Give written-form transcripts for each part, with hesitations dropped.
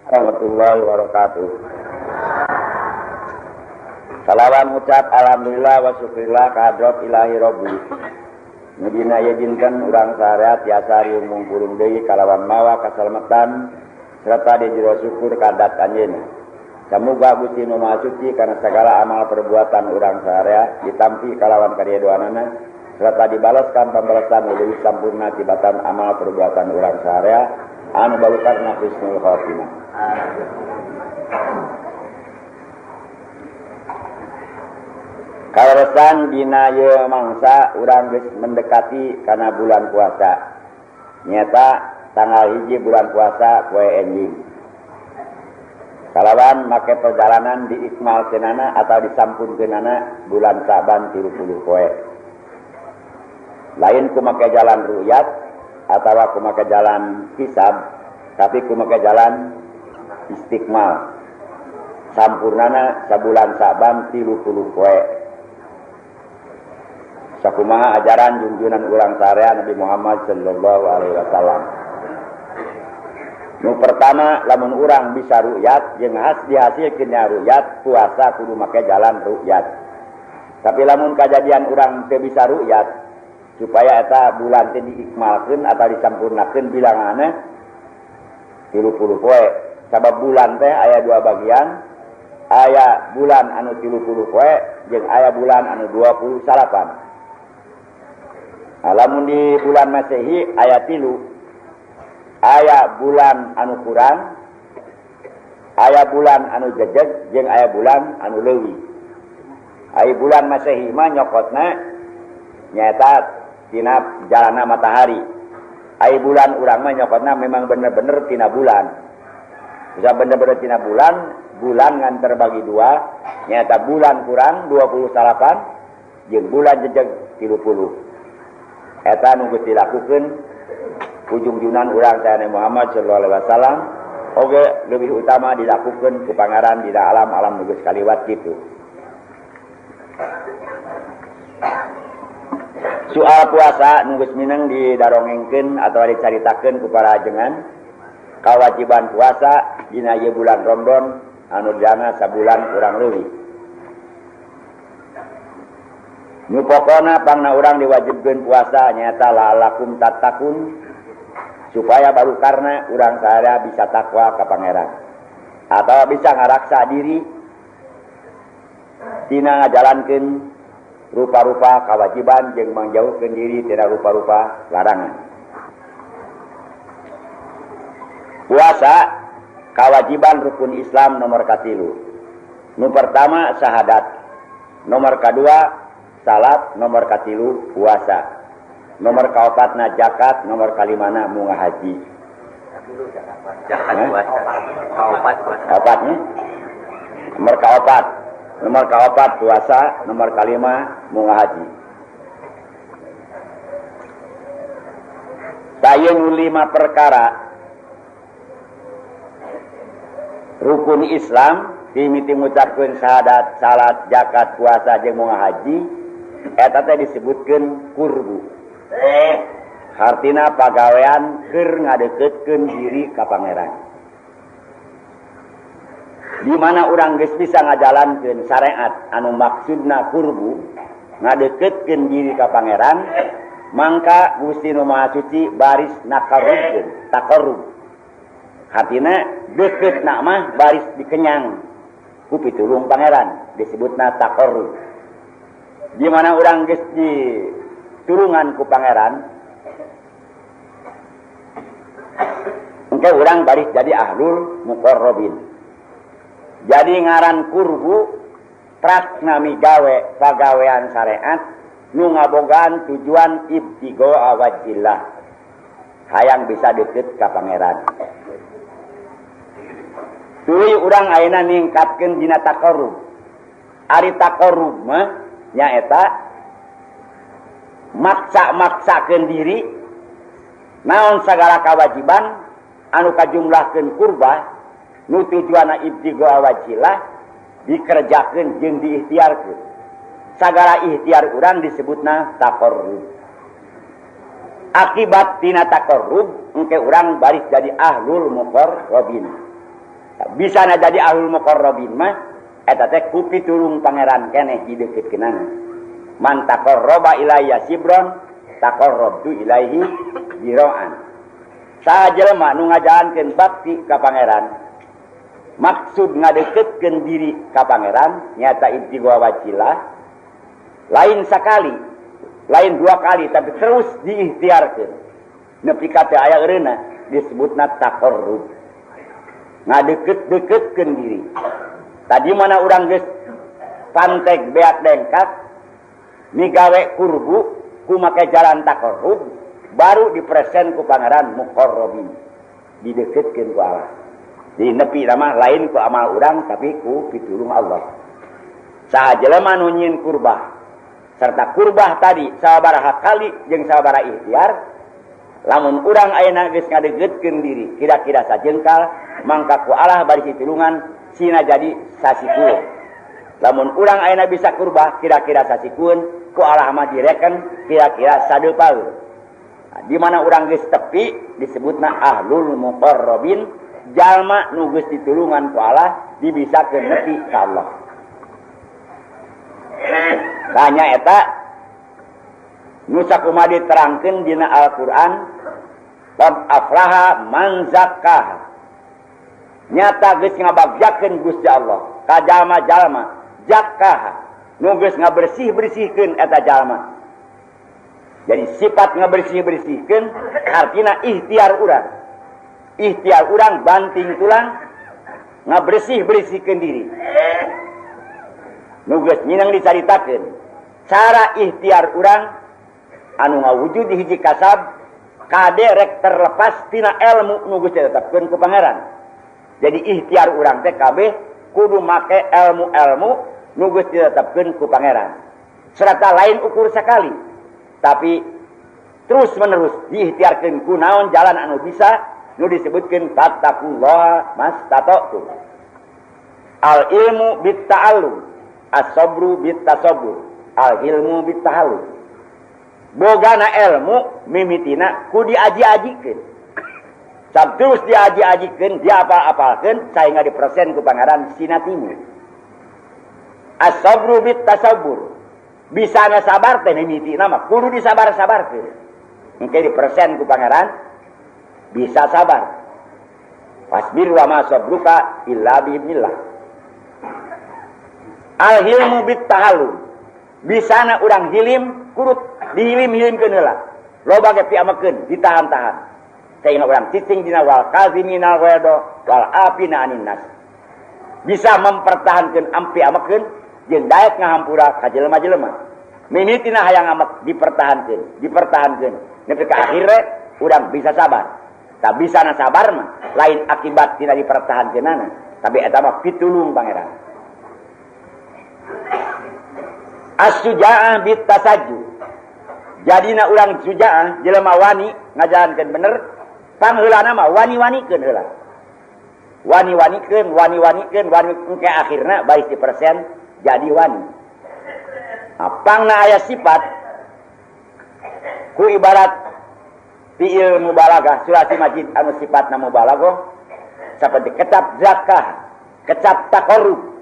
Warahmatullahi wabarakatuh. Salawan ucap alhamdulillah wa syukurillah kahadrat ilahi rabbi. Nu dina ieu dinten urang sareat tiasa riung mungkurung deui kalawan mawa kasalamatan serta di jero syukur kadat anjeunna. Samuga Gusti Nu Maha Suci kana sagala amal perbuatan urang sarea ditampi kalawan karidoanana serta dibalaskan pembalasan nu leuwih sampurna tibatan amal perbuatan urang sarea anu balukarna husnul khatimah. Kaleresan dina ieu mangsa urang geus mendekati kana bulan puasa. Nyaeta tanggal 1 bulan puasa poe enjing. Kalawan make perjalanan diikmalkeunana atau disampunkeunana bulan Sa'ban 30 poe. Lain ku make jalan ru'yat atawa ku make jalan hisab, tapi ku make jalan istikmal. Sampurnana sabulan Sa'ban 30 poe. Sakumaha ajaran junjunan urang sarea Nabi Muhammad sallallahu alaihi wasallam. Nu pertama lamun urang bisa ru'yat jeung dihasilkeun nya ru'yat, puasa kudu make jalan ru'yat. Tapi lamun kajadian urang teu bisa ru'yat supaya eta bulan teh diikmalkeun atau disampurnakeun bilanganna 30 poe. Sabab bulan teh aya dua bagian, aya bulan anu 30 poe jeung aya bulan anu 29. Nah, lamun di bulan Masehi aya 3. Aya bulan anu kurang, aya bulan anu jejeg, jeung aya bulan anu leuwih. Aya bulan Masehi mah nyokotna nyaeta tina jalana matahari. Aya bulan urang mah nyokotna memang bener-bener tina bulan. Bisa bener-bener tina bulan, bulan ngan terbagi dua, nyaeta bulan kurang 28 jeung bulan jejeg 30. Eta nu geus dilakukeun ujung-junan urang teh Nabi Muhammad sallallahu alaihi wasallam oge lebih utama dilakukeun ku pangaran dina alam-alam nu geus kaliwat kitu. Soal puasa nu geus mineng didarongengkeun atawa dicaritakeun ku para ajengan, kewajiban puasa dina ieu bulan Ramadan anu dana sabulan kurang leuwih. Nu pokona pangna urang diwajibkeun puasa nyaeta la'allakum tattaqun, supaya baru karena urang sadaya bisa takwa ka Pangeran atau bisa ngaraksa diri tina ngajalankeun rupa-rupa kewajiban jeung mangjauhkeun diri tina rupa-rupa larangan. Puasa kewajiban rukun Islam nomor 3. Nu pertama syahadat, nomor kedua salat, nomor 3 puasa, nomor kaopatna zakat, nomor kalimana munga haji. Zakat puasa. Kaopat puasa. Kaopatnya? Nomor kaopat. Nomor kaopat puasa, nomor kalima munga haji. Sayeun 5 perkara rukun Islam dimiti ngucapkeun syahadat, salat, zakat, puasa jeung munga haji, eta teh disebutkeun kurbu. Hartina pagawean keur ngadeukeutkeun diri ka Pangeran. Di mana urang geus bisa ngajalankeun syariat anu maksudna kurbu, ngadeukeutkeun diri ka Pangeran, mangka Gusti Nu Maha Suci baris nakarubkeun, taqarrub. Hartina deukeutna mah baris dikenyang ku pitulung Pangeran, disebutna taqarrub. Di mana urang geus di turungan ku Pangeran, engke urang baris jadi ahlul muqarrabin. Jadi ngaran kurbu prak nami gawe pagawean syariat nu ngabogaan tujuan ibtigaa wajhillah, hayang bisa deket ka Pangeran. Tuluy urang ayeuna ningkatkeun dina taqarrub. Ari taqarrub mah nyaeta maksa-maksakeun diri naon sagala kewajiban anu kajumlahkeun kurba nu tujuanna ibtigaa wajhillah dikerjakeun jeung diikhtiarkeun. Sagala ikhtiar urang disebutna taqarrub. Akibat tina taqarrub engke urang baris jadi ahlul muqarrabin. Bisa na jadi ahlul muqarrabin mah eta teh ku pitulung pangeran keneh dideukeutkeunana. Man taqarraba ilayya sibron taqarrabtu ilaihi zira'an. Saha jelema nu ngajalankeun bakti ka pangeran, maksud ngadeukeutkeun diri ka pangeran nyata ibtigha wajhillah, lain sakali, lain dua kali, tapi terus diikhtiarkeun nepi ka teu aya eureunna, disebutna taqarrub, ngadeukeut-deukeutkeun diri. Tadi mana urang geus pantek beak dengkak migawe kurbu ku make jalan taqarrub, baru dipresen ku pangeran muqarrabin, dideukeutkeun ku Allah. Di nepi mah lain ku amal urang, tapi ku pitulung Allah. Saha jelema nu nyieun kurbah serta kurbah tadi sabaraha kali jeung sabaraha ikhtiar, lamun urang ayeuna geus ngadeukeutkeun diri kira-kira sajengkal, mangka ku Allah bari pitulungan sina jadi sasikueun. Lamun urang ayeuna bisa kurbah kira-kira sasikueun, ku Allah mah direken kira-kira sadeupaeun. Nah, di mana urang geus tepi disebutna ahlul muqarrabin, jalma nu geus ditulungan ku Allah dibisakeun nepi ka Allah. Tanya eta nu sakumaha diterangkeun dina Al-Qur'an, qad aflaha man zakkaha. Nyata geus ngabagjakeun Gusti Allah ka jalma-jalma zakkaha, nu geus ngabersih-bersihkeun eta jalma. Jadi sifat ngabersih-bersihkeun artina ikhtiar urang. Ikhtiar urang banting tulang ngabersih-bersihkeun diri. Nu geus nyinang dicaritakeun cara ikhtiar urang anu ngawujud di hiji kasab kade rek terlepas tina ilmu nu geus ditetapkeun ku pangeran. Jadi ikhtiar urang teh kabeh kudu make ilmu-ilmu nu geus ditetapkeun ku pangeran. Serta lain ukur sekali, tapi terus menerus diikhtiarkeun ku naon jalan anu bisa nu disebutkeun fattaqullaha mastata'tum. Al ilmu bit ta'allum, as-sabru bit tasabbur, al ilmu bit tahallum. Bogana ilmu mimitina ku diaji-ajikeun. Sab terus diaji-ajikeun, diapal-apalkeun sehingga dipersen ku pangeran sina timu. As-sabru bit tasabbur. Bisana sabar teh mimitina mah kudu disabar-sabarkeun. Engke dipersen ku pangeran bisa sabar. Fasbir wa ma sabruka illa biiznillah. Al hilmu bit tahallum. Bisana urang hilim kurut dihilim-hilimkeun heula. Loba ge piamekeun, ditahan-tahan. Sehingga urang cicing dina wal kaziminal ghaidha wal afina anin nas. Bisa mempertahankeun ampi amekeun jeung daek ngahampura ka jelema-jelema. Mimitina hayang amek dipertahankeun, dipertahankeun. Nepi ka akhirna urang bisa sabar. Tak bisa na sabar mah lain akibat tidak dipertahankeunana, tapi eta mah pitulung pangeran. As-suja'ah bit tasajju. Jadina urang suja'ah jelema wani ngajalankeun bener, pangheulana mah wani-wanikeun heula. Wani-wanikeun, wani-wanikeun, wani engke akhirna baris di persen jadi wani. Nah, pangna aya sifat ku ibarat fi'il mubalaghah sulasi majid anu sifatna mubalaghah seperti kecap zakah, kecap taqarrub.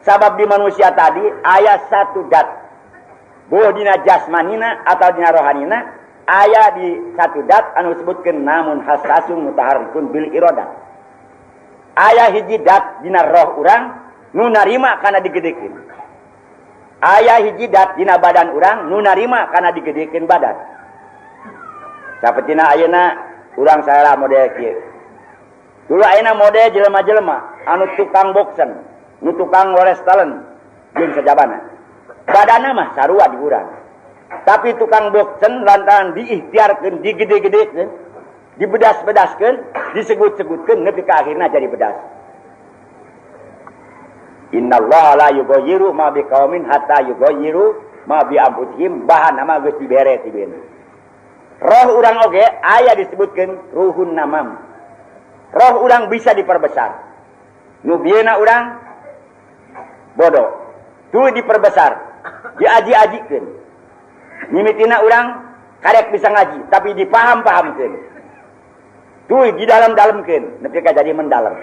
Sabab di manusia tadi aya satu dat, boh dina jasmanina atau dina rohanina, aya di satu dat anu disebutkeun namun hasasun mutaharrikun bil iradah. Aya hiji dat dina roh urang nu narima kana digedekeun. Aya hiji dat dina badan urang nu narima kana digedekeun badan. Sapertina ayeuna urang salah model kieu. Dulu ayeuna model jelema-jelema anu tukang boxen, nu tukang wrestling jeung sajabana. Badanna mah sarua di urang. Tapi tukang boxen lantaran diikhtiarkeun, digede-gedekeun, dibedas-bedaskeun, disegut-segutkeun nepi ka akhirna jadi bedas. Innallaha la yughayyiru ma biqaumin hatta yughayyiru ma bi anfusihim, bahan mah geus dibere ti beuna. Roh urang oge aya disebutkeun ruhun namam. Roh urang bisa diperbesar. Nu bieuna urang bodoh, tuh diperbesar, diaji-ajikeun. Mimitina urang karek bisa ngaji, tapi dipaham-pahamkeun. Tuh di dalam-dalamkeun, nepi ka jadi mendalam.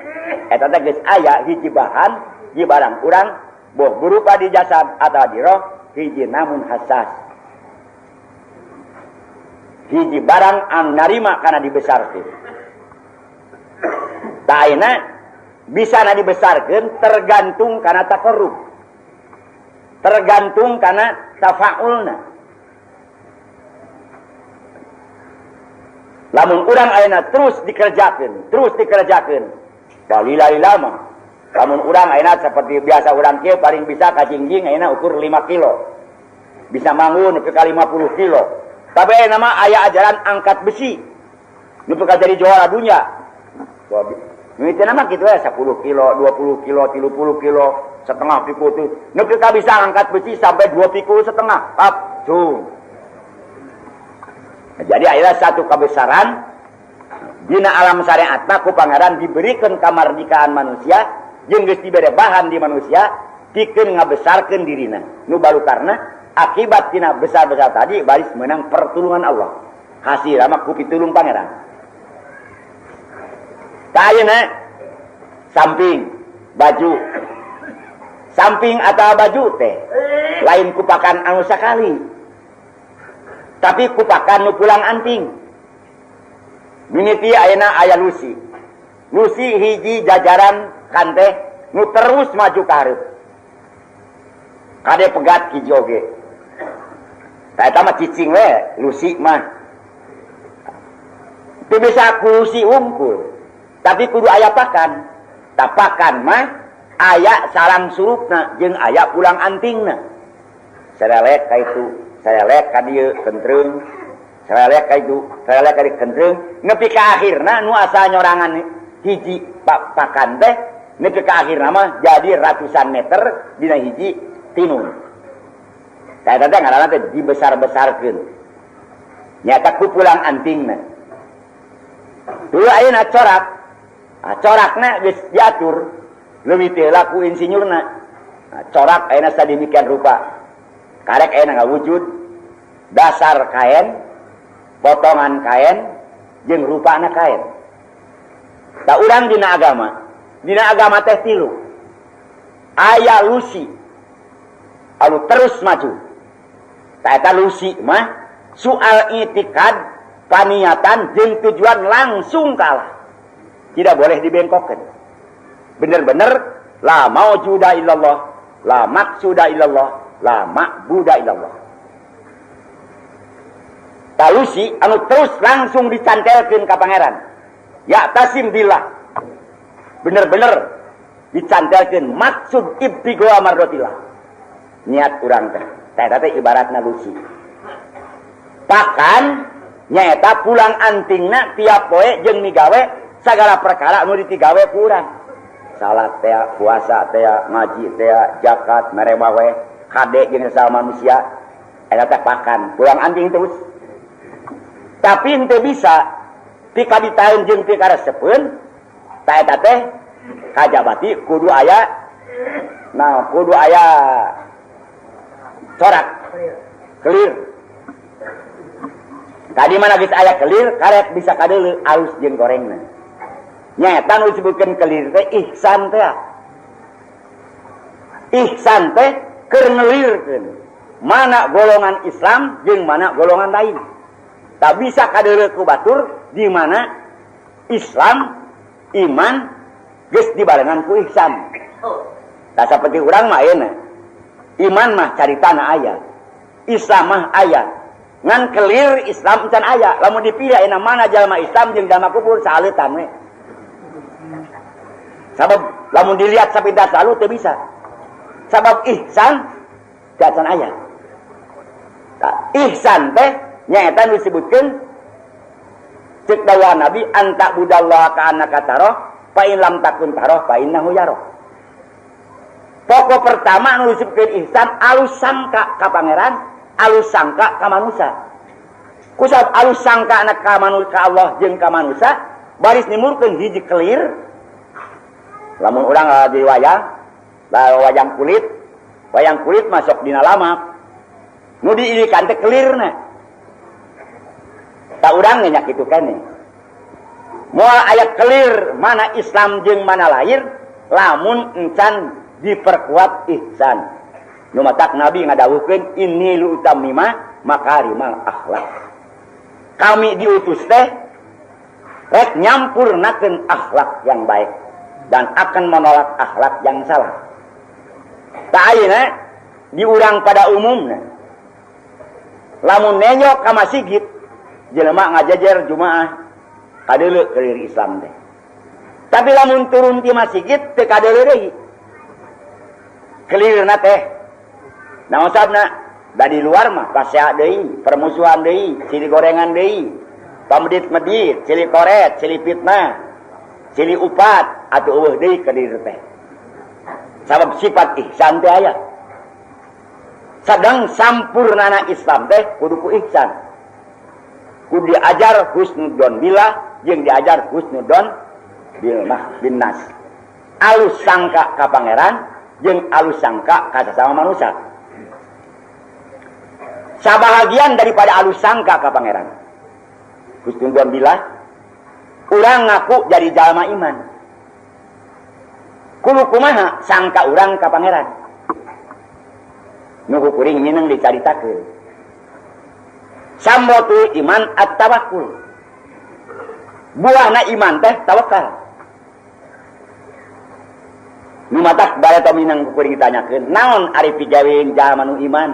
Eta teh geus aya hiji bahan, hiji barang urang boh berupa di jasad atau di roh, hiji namun hassas. Hiji barang anu narima kana dibesarkeun. Tah ayeuna bisa na dibesarkeun tergantung kana taqarrub. Tergantung kana tafaulna. Lamun urang ayeuna terus dikerjakeun, terus dikerjakeun. Dalila lama. Lamun urang ayeuna seperti biasa urang kieu paling bisa kajingjing ayeuna ukur 5 kilo. Bisa manggun nepi ka 50 kilo. Tapi ayeuna mah aya ajaran angkat besi. Nepi ka jadi juara dunia. Mimitina mah kitu we 10 kilo, 20 kilo, 30 kilo, setengah pikul tuh. Nepi ka bisa angkat besi sampai 2 pikul setengah. Pap, cung. Nah, jadi akhirnya satu kebesaran dina alam syariat ku pangeran diberikan kamardikaan manusia jeung geus dibere bahan di manusia pikeun ngabesarkeun dirina. Nu baru karena akibat tina besar-besar tadi baris menang pertulungan Allah. Hasil mah ku pitulung pangeran. Tah ayeuna samping baju. Samping atau baju teh lain kupakan anu sakali. Tapi kupakan nu pulang anting. Mimiti ayeuna aya lusi. Lusi hiji jajaran kanteh nu terus maju ka hareup. Kade pegat hiji oge. Tah eta mah cicing we lusi mah. Teu bisa ku lusi wungkul. Tapi kudu aya pakan. Tapakan mah aya sarang surupna jeung aya pulang antingna. Sarelek ka itu, sarelek ka dieu kentreng, sarelek ka itu, sarelek ka dieu kentreng, nepi ka akhirna nu asa nyorangan hiji pakan teh nepi ka akhirna mah jadi ratusan meter dina hiji tinun. Tah eta teh ngaranna teh dibesar-besarkeun. Nyata ku pulang antingna. Dulu ayeuna corak. Nah, corakna geus diatur leuwih teu laku insinyurna. Nah, corak ayeuna sademikian rupa. Karek ayeuna ngawujud dasar kain, potongan kain, jeung rupana kain. Da urang dina agama teh tilu. Aya lusi anu terus maju. Ta eta lusi mah soal itikad, paniatan jeung tujuan langsung kalah. Tidak boleh dibengkokkan. Bener-bener la maujuda illallah, la maksuda illallah, la ma'buda illallah. Talusi anu terus langsung dicantelkeun ka pangeran. Ya tasim billah. Bener-bener dicantelkeun maksud ibtigha mardotillah. Niat urang teh. Teh eta teh ibaratna lusi. Pakan nyaeta pulang antingna tiap poe jeung migawe segala perkara anu ditigawe ku urang. Salat teh, puasa teh, ngaji teh, zakat, mere wae, kade jeung sesama manusia, eta teh pakan, pulang anting terus. Tapi henteu bisa pikabitaeun jeung pikaresepeun, ta eta teh kajabati kudu aya, nah kudu aya corak, kelir. Tadi mana geus aya kelir, karek bisa kadeuleu alus jeung gorengna. Nyata nu disebutkeun kelir teh ihsan teh. Ihsan teh keur ngelirkeun mana golongan Islam jeung mana golongan lain. Tak bisa kadeuleu ku batur di mana Islam iman geus dibarengan ku ihsan. Tak saperti urang mah ayeuna. Iman mah caritana aya. Islam mah aya. Ngan kelir Islam can aya. Lamun dipilih ayeuna mana jalma Islam jeung jalma kufur saaleutan we. Sabab lamun dilihat sapintas lalu teu bisa. Sabab ihsan can aya. Tah ihsan teh nyaeta nu disebutkeun ceuk dawuh Nabi anta budallaha ka annaka tarah fa in lam takun tarah fa innahu yarah. Pokok pertama nu disebutkeun ihsan alus sangka ka pangeran, alus sangka ka manusia. Kusabab alus sangka anak ka manusia ka Allah jeung ka manusia, baris nimurkeun hiji kelir. Lamun urang di wayang, wayang kulit masuk dina lamak. Nu diilikan teh kelirna. Tak urang nya kitu keneh. Moal aya kelir mana Islam jeung mana lain lamun encan diperkuat ihsan. Nu matak Nabi ngadawuhkeun inni lutamima makarimal akhlak. Kami diutus teh rek nyampurnakeun akhlak yang baik dan akan menolak akhlak yang salah. Tak ayeuna diurang pada umumna. Lamun nenyok ka masjid jelema ngajejer jumaah kadeuleu kelir Islam teh. Tapi lamun turun ti masjid teu kadeuleu deui. Kelirna teh. Naon sababna? Da di luar mah pasea deui, permusuhan deui, cili gorengan deui, pamedit-medit, cili koret, cili fitnah, cili upat atuh eueuh deui kelir teh. Sabab sifat ihsan teh aya. Sadang sampurnana Islam teh kudu ku ihsan. Kudu diajar husnudzon billah jeung diajar husnudzon bil bin nas. Alus sangka ka pangeran jeung alus sangka ka sasama manusia. Sabahagian daripada alus sangka ka pangeran. Husnudzon billah urang ngaku jadi jalma iman. Kudu kumaha sangka urang ka pangeran. Nu kuring mineng dicaritakeun. Samrotul iman at-tawakkul. Buahna iman teh tawakal. Nu matak bareto mineng kuring ditanyakeun, naon ari pigawean jalma nu iman?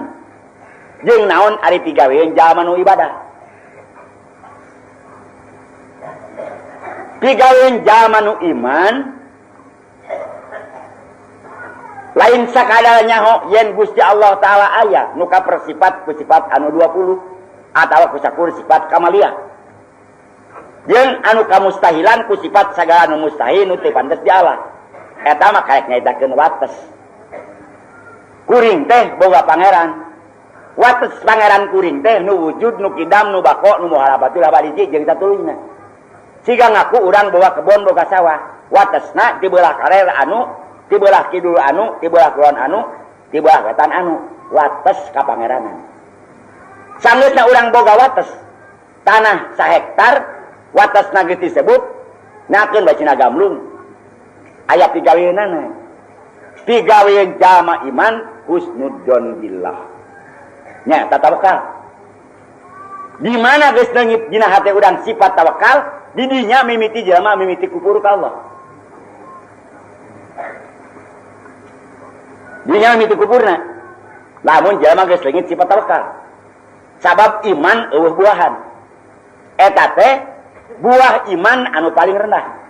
Jeung naon ari pigawean jalma nu ibadah? Pigawean jalma nu iman lain sakadar nyaho yen Gusti Allah Ta'ala aya nu kapersifat ku sifat anu 20 atawa ku sakur sifat kamaliyah. Jeung anu kamustahilan ku sifat sagala anu mustahil nu teu pantes di Allah. Eta mah karek nyaitakeun wates. Kuring teh boga pangeran. Wates pangeran kuring teh nu wujud, nu kidam, nu bako, nu muhalabatul habadiji jeung satuluyna. Siga ngaku urang boga kebon, boga sawah. Watesna di belah kaler anu, di belah kidul anu, di belah kulon anu, di belah wetan anu, wates ka pangeranan. Sanggeusna urang boga wates tanah sahektar, watesna geus disebut, nakeun bae cina gamlung. Aya pigaweunana. Pigaweun jalma iman husnudzon billah. Nya eta tawakal. Di mana geus leungit dina hate urang sifat tawakal, di dinya mimiti jalma mimiti kufur ka Allah. Dinya mimiti kufurna. Lamun jalma geus leungit sifat tawakal. Sabab iman eueuh buahan. Eta teh buah iman anu paling rendah.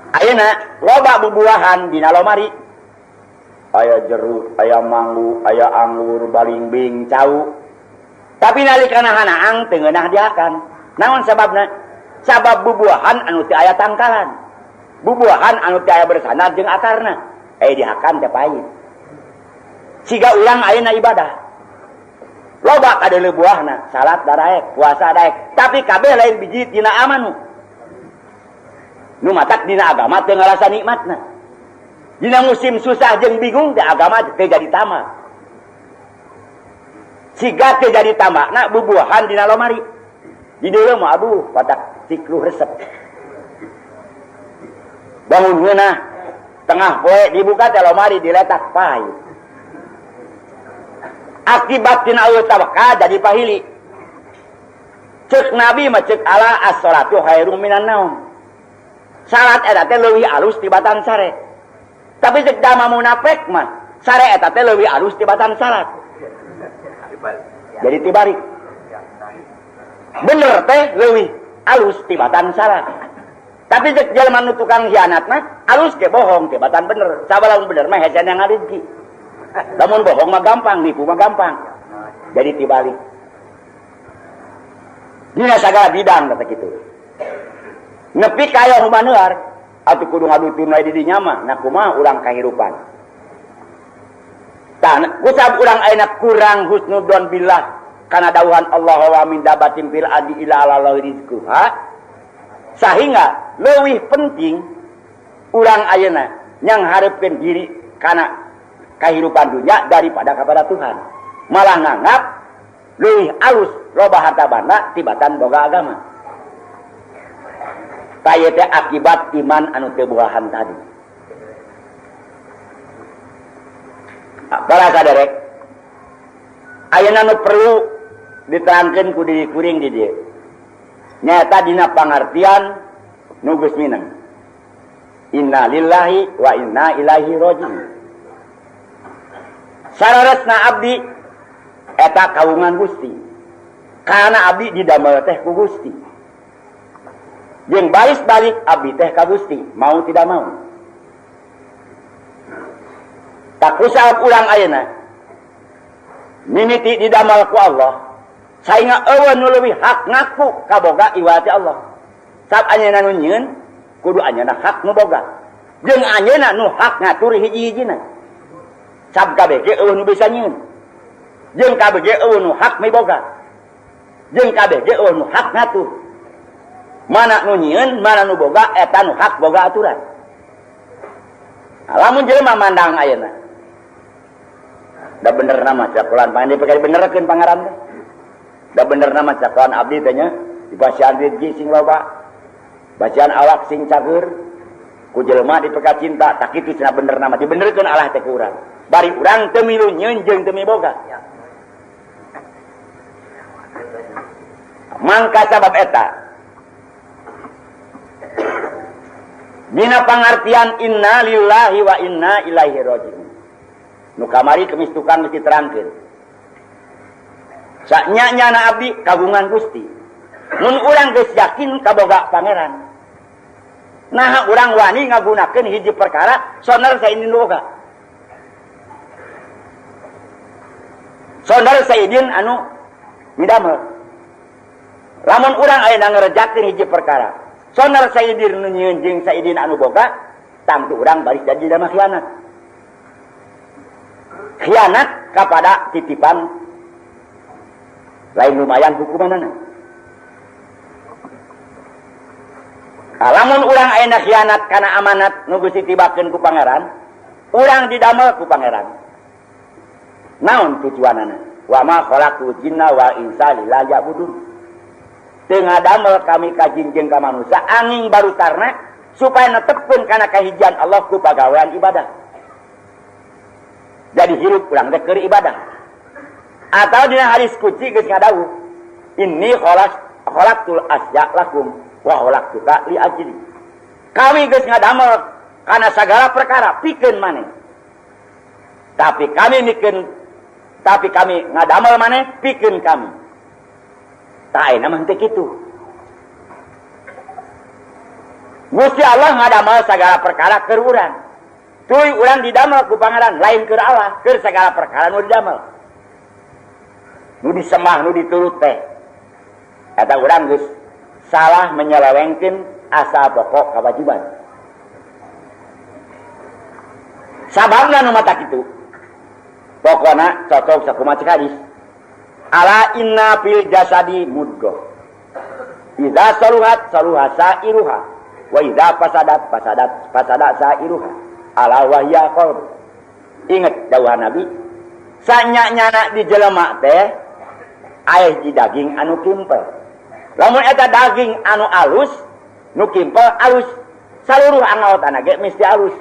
Ayeuna loba bubuahan dina lomari. Aya jeruk, aya manggu, aya anggur, balingbing, cau. Tapi nalika hanaang teu ngeunah dihakan. Naon sababna? Sabab bubuahan anu teu aya tangkalan. Bubuahan anu teu aya bersandar jeung akarna. Dihakan teh pahit. Siga urang ayeuna ibadah. Loba kadeuleu buahna, salat daraek, puasa daek, tapi kabeh lain biji tina amanu. Nu matak dina agama teu ngarasa nikmatna. Dina musim susah jeung bingung teh agama teu jadi tamak. Siga teu jadi tamakna bubuahan dina lomari. Di dieu mah aduh patak cikluh resep. Bangun ngeunah tengah poe dibuka teh lomari diletak pahit. Akibat tina eueuh tawakal jadi pahili. Ceuk Nabi mah ceuk ala as-salatu khairum minan naum. Salat eta teh leuwih alus tibatan sare. Tapi ceuk dama munafik mah sare eta teh leuwih alus tibatan salat. Jadi tibalik. Bener teh leuwih alus tibatan salat. Tapi ceuk jelema nu tukang hianat mah alus ge bohong tibatan bener. Sabab lamun bener mah hese yang ngarizki. Lamun bohong mah gampang, nipu mah gampang. Jadi tibalik. Dina sagala bidang kata kitu. Nepi kaya humanuar atuh kudu ngadutun wae di dinya mah, nah kumaha urang kahirupan. Tah kusab urang ayeuna kurang husnudzon billah kana dawuhan Allah wa min dabatin fil ardi illa ala Allahi rizquha. Sahingga leuwih penting urang ayeuna nyanghareupeun diri kana kahirupan dunia daripada kepada Tuhan. Malah nganggap leuwih alus loba harta banda tibatan boga agama. Tah ieu teh akibat iman anu teu buahan tadi. Para saderek, ayeuna nu perlu diterangkeun ku diri kuring di dieu. Nyaeta dina pangartian nu geus mineng. Inna lillahi wa inna ilaihi rajiun. Sararesna abdi eta kaungan Gusti. Karena abdi didamel teh ku Gusti. Jeung baris-balik abdi teh ka Gusti, mau tidak mau. Tak usah urang ayeuna mimiti didamel ku Allah, sainga eueuh nu leuwih hak ngaku kaboga iwati Allah. Sab anjeunna nu nyieun, kudu anjeunna hak nu boga. Jeung anjeunna nu hak ngatur hiji-hijina. Sab kabeh ge eueuh nu bisa nyieun. Jeung kabeh ge eueuh nu hak miboga. Jeung kabeh ge eueuh nu hak ngatur. Mana nu nyieun, mana nu boga, eta nu hak boga aturan. Nah, lamun jelema mandang ayeuna. Da bener nama cakulan pangan dipake benerkeun pangaran teh. Da bener nama cakulan abdi teh nya dipasihan rezeki sing loba. Bacaan awak sing cager. Ku jelema dipeka cinta, tak kitu cenah bener nama dibenerkeun Allah teh ku urang. Bari urang teu milu nyieun jeung teu miboga. Mangka sabab eta dina pangartian inna lillahi wa inna ilaihi rajiun. Nu kamari kemis tukang geus diterangkeun. Sanya-nyana abdi kagungan Gusti. Mun urang geus yakin kaboga pangeran. Nah urang wani ngagunakeun hiji perkara sonar saindin boga. Sonar saidin anu midamel. Lamun urang ayeuna ngerjakeun hiji perkara, sonar saidin nu nyieun jeung saidin anu boga, tangtu urang baris jadi dama khianat. Khianat kepada titipan lain lumayan hukumanana. Lamun urang ayeuna khianat kana amanat nu geus ditibakeun ku pangeran, urang didamel ku pangeran. Naon tujuanana? Wa ma khalaqtu jinna wal insa illa liya'budun. Teu ngadamel kami ka jin jeung ka manusia angin baru karena supaya netepkeun kana kahijian Allah ku pagawean ibadah. Jadi hirup urang teh keur ibadah. Atau dina hadis qudsi geus ngadawuh, inni khalaqtul asya lakum wa khalaqtuka li ajli. Kami geus ngadamel kana sagala perkara pikeun maneh. Tapi kami mikeun, tapi kami ngadamel maneh pikeun kami. Tah ayeuna mah teu kitu. Gusti Allah ngadamel sagala perkara keur urang. Tuluy urang didamel ku pangeran lain keur Allah, keur sagala perkara nu didamel. Nu disembah, nu diturut teh. Eta urang geus salah menyelewengkeun asal pokok kewajiban. Sababna nu mata kitu. Pokona cocok sakumaha cek hadis. Ala inna fil jasadi mudghah. Idza saluhat saluha sairuha wa idza fasadat fasadat fasada sairuha. Ala wahya qalb. Ingat dawuh Nabi, sanya-nyana di jelema teh aya di daging anu kimpel. Lamun eta daging anu alus, nu kimpel alus, saluruh angaotana ge mesti alus.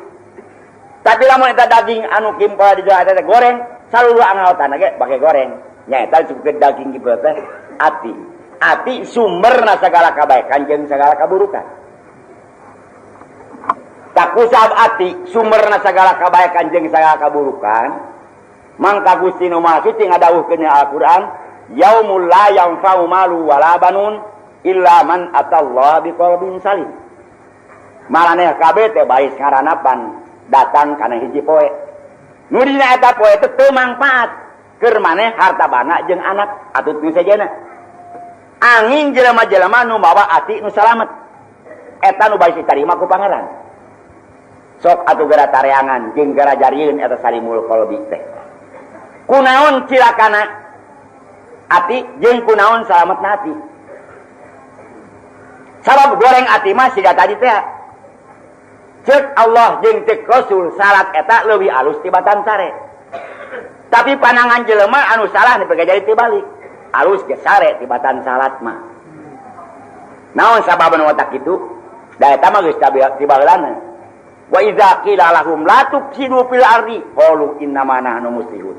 Tapi lamun eta daging anu kimpel di jelema teh goreng, saluruh angaotana ge bake goreng. Nyaeta disebutkeun daging kimpel teh ati. Ati sumberna sagala kabaikan jeung sagala kaburukan. Takusab ati sumberna sagala kabaikan jeung sagala kaburukan, mangka Gusti Nu Maha Suci ngadawuhkeun dina Al-Qur'an, yaumul la yanfa'u malu wala banun illa man atallaha biqalbin salim. Maraneh kabeh teh baris ngaranapan datang kana hiji poe. Nu dina eta poe teh teu mangpaat keur maneh harta bana jeung anak atut nu sejenna. Angin jelema-jelema nu mawa ati nu salamet. Eta nu baris ditarima ku pangeran. Sok atuh gara tareangan jeung gara jarieun eta salimul qalbi teh. Kunaon cilakana ati jeung kunaon salametna ati. Sabab goreng ati mah siga tadi teh. Ceuk Allah jeung ceuk Rasul salat eta leuwih alus tibatan sare. Tapi panangan jelema anu salah nepi ka jadi tibalik. Alus ge sare tibatan salat mah. Naon sababna otak kitu? Da eta mah geus tibaheulana. Wa idza qila lahum la tufsidu fil ardi qalu innama nahnu muslihun.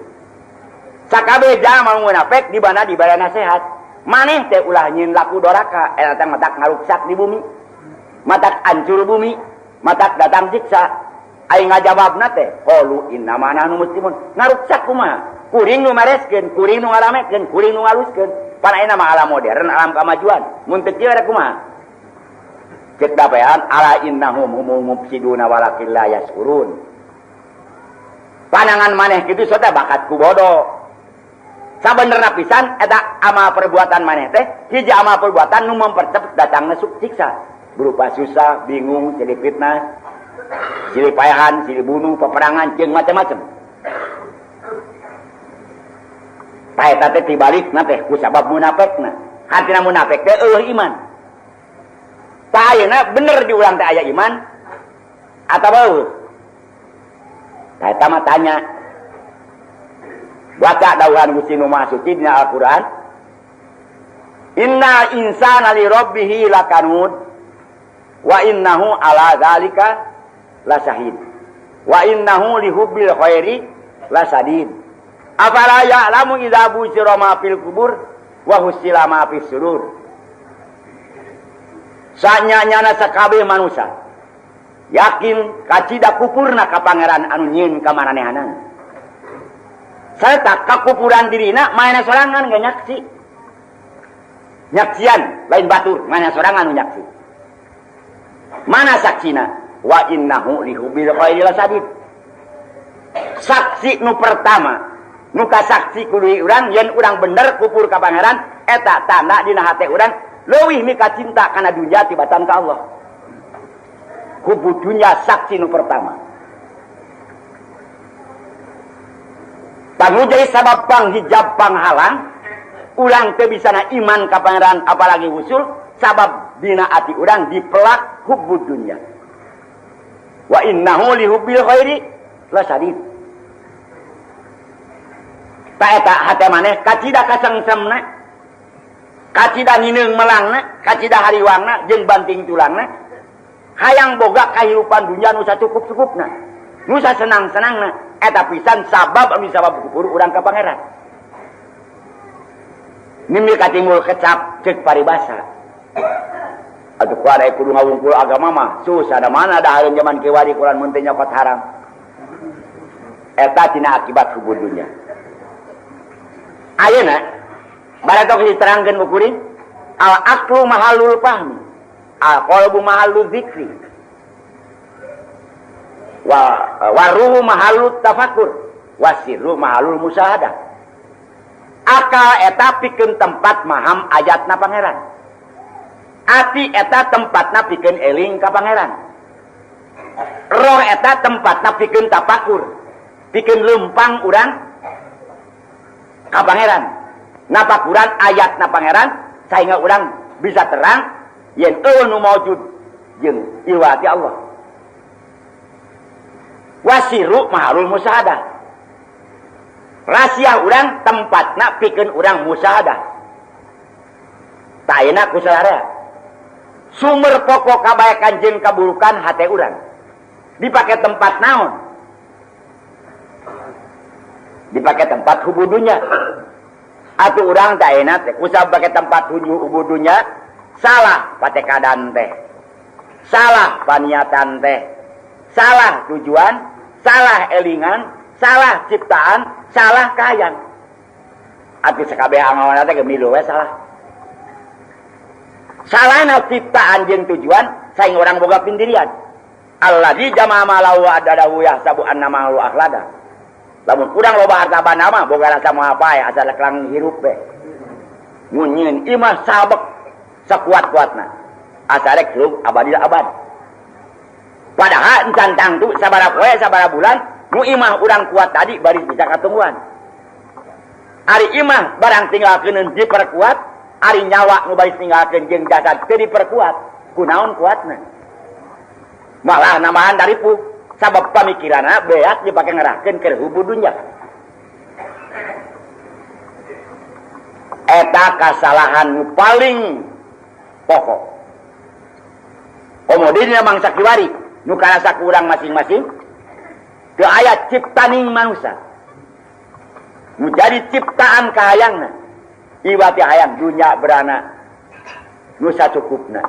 Sakabeh jalma munafik di mana dibere nasihat. Maneh teh ulah nyieun laku doraka, eta teh matak ngaruksak di bumi. Matak hancur bumi, matak datang siksa. Aing ngajawabna teh qalu innama nahnu muslimun. Ngaruksak kumaha? Kuring nu mareskeun, kuring nu ngaramekeun, kuring nu ngaluskeun. Pan ayeuna mah alam modern, alam kamajuan. Mun teu kieu rek kumaha? Cek dapean ala innahum humul mufsiduna walakin la yashurun. Panangan maneh kitu sota bakat ku bodoh. Sabenerna pisan eta amal perbuatan maneh teh hiji amal perbuatan nu mempercepat datangna siksa berupa susah, bingung, silih fitnah, silih payahan, silih bunuh, peperangan jeung macam-macam. Tah eta teh tibalikna teh ku sabab munafekna. Hatina munafik teh eueuh iman. Tah ayeuna bener di urang teh aya iman atawa eueuh? Tah eta mah tanya. Baca dawuhan Gusti Nu Maha Suci dina Al-Qur'an. Innal insana li rabbih lakanud wa innahu ala zalika lasahid wa innahu li hubbil khairi lasadid. Afala ya'lamu idza busyira ma fil kubur wa husila ma fis sudur. Sanyanyana sakabeh manusia yakin kacida kupurna ka pangeran anu nyieun ka maranehanana. Sarta kakupuran dirina maena sorangan ge nyaksi. Nyaksian lain batur, maena sorangan nu nyaksi. Mana saksina? Wa innahu lihubbil khairi lasadid. Saksi nu pertama nu kasaksi kudu urang yen urang bener kupur ka pangeran eta tanda dina hate urang leuwih mika cinta kana dunya tibatan ka Allah. Kubu dunya saksi nu pertama. Tanggung jadi sabab panghijab panghalang urang teu bisa na iman ka pangeran apalagi usul sabab dina ati urang dipelak hubbu dunya. Wa innahu lihubbil khairi lasadid. Ta eta hate maneh kacida kasengsemna, kacida ngineung melangna, kacida hariwangna jeung banting tulangna, hayang boga kahirupan dunya nu sacukup-cukupna, nu sasenang-senangna, eta pisan sabab anu sabab kupur urang ka pangeran. Mimi katimbul kecap ceuk paribasa. Atuh kuara kudu ngawungkul agama mah susah da mana dahareun zaman kiwari kulan mun teu nyokot haram. Eta tina akibat hubud dunya. Ayeuna baratok diterangkeun ku kuring al aqlu mahalul fahmi al qalbu mahalul zikri wa waruhu mahalul tafakur wasirru mahalul musyahadah. Akal eta pikeun tempat maham ayatna pangeran, ati eta tempatna pikeun eling ka pangeran, roh eta tempatna pikeun tafakur, pikeun lempang urang ka pangeran, napakuran ayatna pangeran sehingga urang bisa terang yen eueuh nu maujud jeung iwati Allah. Wasiru mahalul musyahadah, rahasia urang tempatna pikeun urang musyahadah. Ta ayeuna ku sararea sumber pokok kabaikan jeung kaburukan hate urang dipake tempat naon? Dipake tempat hubudunya. Atuh urang teh ayeuna teh kusab pake tempat hubudunya salah patekadan teh, salah paniatan teh, salah tujuan, salah elingan, salah ciptaan, salah kayang. Atuh sakabeh amalan teh gemilu we salah. Salahna ciptaan jeung tujuan saing urang boga pindirian. Alladzi jama'a malahu wa adadahu yahsabu anna malahu akhlada. Lamun urang loba harta banda mah boga rasa moal paeh asal kelang hirup we. Mun nyieun imah sabek sakuat-kuatna. Asal rek hirup abadil abad. Padahal encan tangtu sabaraha poe sabaraha bulan nu imah urang kuat tadi baris bisa katungguan. Ari imah barang tinggalkeun diperkuat, ari nyawa nu baris tinggalkeun jeung jasad teu diperkuat, kunaon kuatna? Malah nambahan daripu sabab pamikiranna beak dipake ngerahkeun keur hubu dunya. Eta kasalahan nu paling pokok. Komo dina mangsa kiwari nu karasa ku urang masing-masing teu aya ciptaning manusia nu jadi ciptaan kahayangna. Iwati hayang dunya berana nu sacukupna,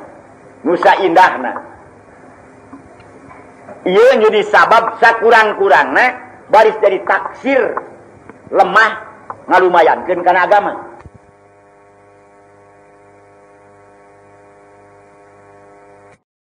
nu saindahna. Ieu jadi sabab sakurang-kurangna baris jadi taksir, lemah ngalumayankeun kana agama.